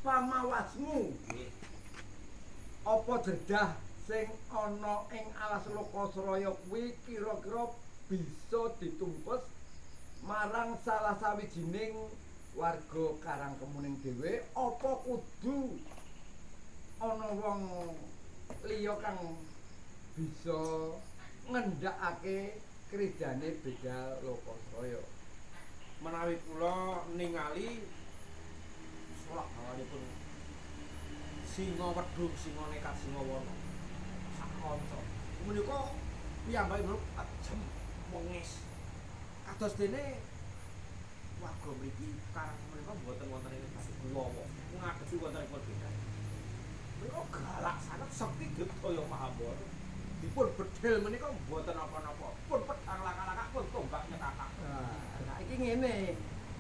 Pamawasmu, Nggih. Apa dredah sing ana ing alas Lokasraya kuwi kira-kira bisa ditumpes marang salah sawijining warga Karang Kemuning dhewe, apa kudu ana wong liya kang bisa ngendhakake kridane begal Lokasraya? Menawi kula ningali solak bawanipun Singa Wedhung, Singa Nekat, Singa Wana sak kanca. Menika piyambakipun ajem wenges. Kados dene warga mriki Karang menika mboten wonten ing Batu Kuwawa, ngadepi wonten ing begal. Menika galak sanget, sekti gedaya Mahabharata. Dipun bedhil menika mboten napa-napa. Pun pedhang laka-laka, pun tombak nyekakak. Nah, iki ngene.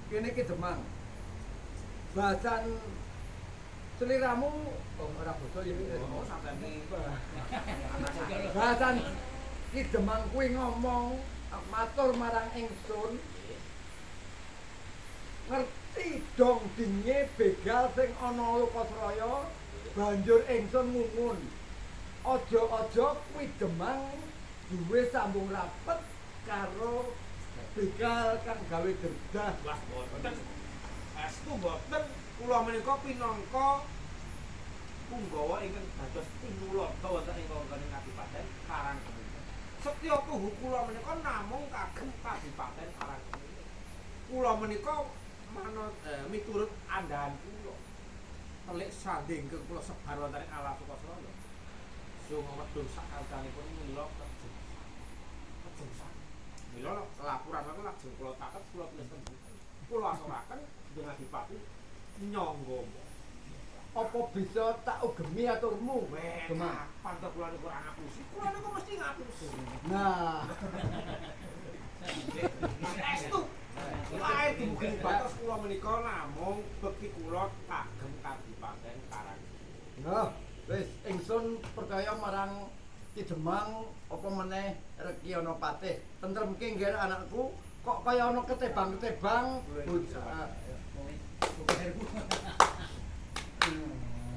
Kene iki Demang. Bahasan seliramu, oh, ora basa ya. Oh, sampeyan iki. Bahasan Ki Demang kuwi ngomong matur marang ingsun, ngerti dong dinge begal sing ana Lokasraya, banjur ingsun ngungun. Aja-aja kuwi Demang duwe sambung rapet karo begal kang gawe dredah. Wah, mboten. Estu mboten. Kula menika pinangka punggawa ingkang dados tinuladha wonten ing wonten ing Kadipaten Karang Kemuning. Setya tuhu kula menika namung kagem Kadipaten Karang Kemuning. Kula menika manut miturut andhahan kula. Telik sandhi ingkang kula sebar wonten ing alas Sukasraya. Sunga Wedhung sak kancanipun mila kejem. Kejem sanget. Mila laporan menika lajeng kula catet, kula tulis ten buku. Kula aturaken dengan Adipati Nyangga. Apa bisa tak ugemi aturmu, Weh, Demang? kapan to kula niku ora ngapusi? Kula niku mesti ngapusi. Nah, Estu. Wae dumugi batos kula menika namung bekti kula kagem Kadipaten Karang. Nah, wis, ingsun percaya marang Ki Demang, apa meneh Rekyana Patih. Tentremke ngger anakku, kok kaya ana ketebang-ketebang bocah.